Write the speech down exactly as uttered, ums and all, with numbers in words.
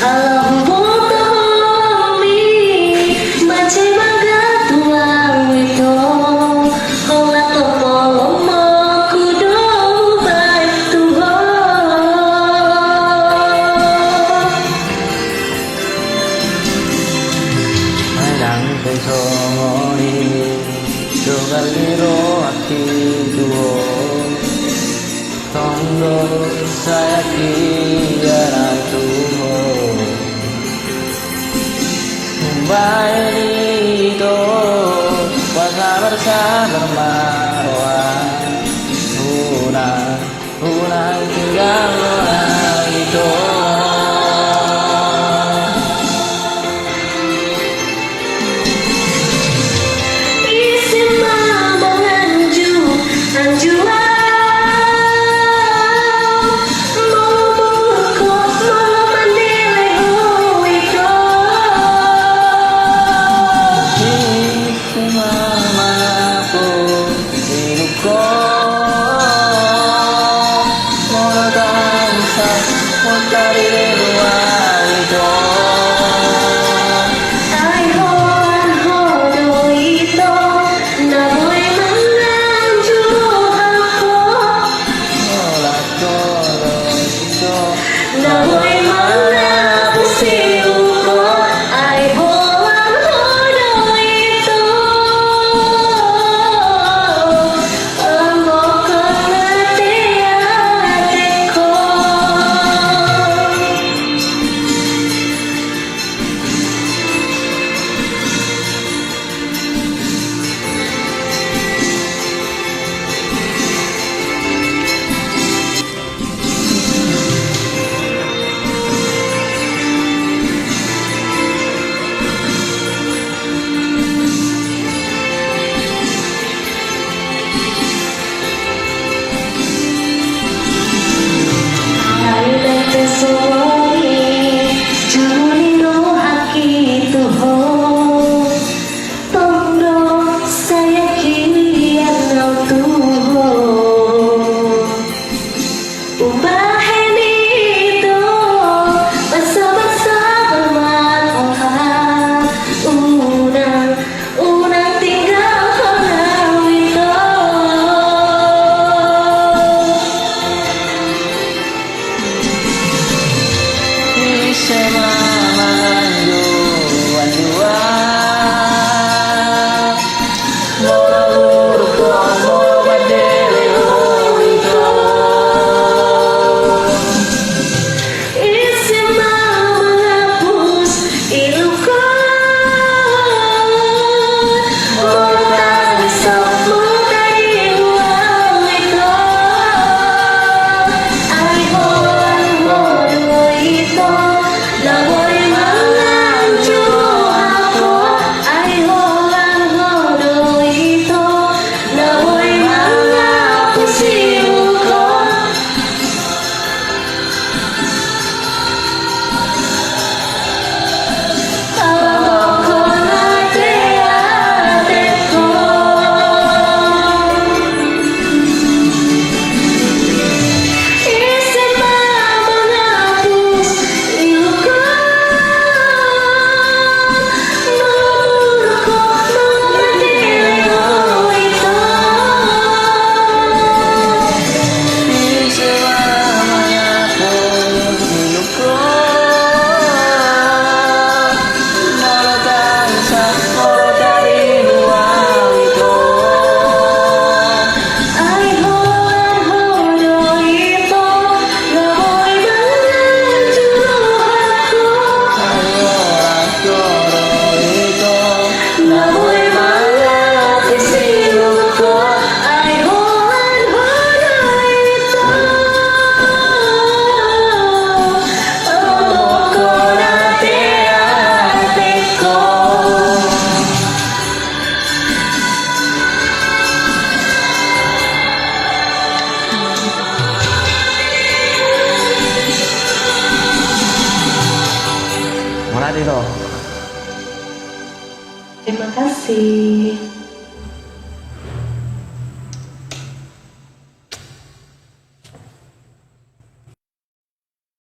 Ala huboto ho, mansai mangatu ahu ito, holan tongtong lomo hudomu baen tu ho. Ai ndang pe songon i, so gale rohangki tu ho. Tong do sae hian au tu ho. Umbahen i ito, hupasabar-sabar ma roha. Unang, unang tinggal roha ito. Ise ma manganju anju au, molo muruk ho, molo mandele ho ito. Ise ma mangapu Iluko, molo tangsap, molo tadilo au ito. Ai holan ho do ito, na boi manganju rohangku. Holan ho do ito, na boi mangapu iluko, ai holan ho do ito. Olo, olo, ate, ate, ko. Alai pe songon i, jabu ni rohangki tu ho. Tong do sae hian au tu ho. Umbahen i do, sabar-sabar ma roha. Unang, unang tinggalhon au ito. Ise ma manganju anju au, molo muruk ho, molo mandele ho ito. Ise ma manghapus iluko, molo tangsap, molo tadilo au ito. Ai holan ho do ito, na boi manganju rohangku. Ai holan ho do ito, na boi manghapus iluko. Mauliate. Terima kasih.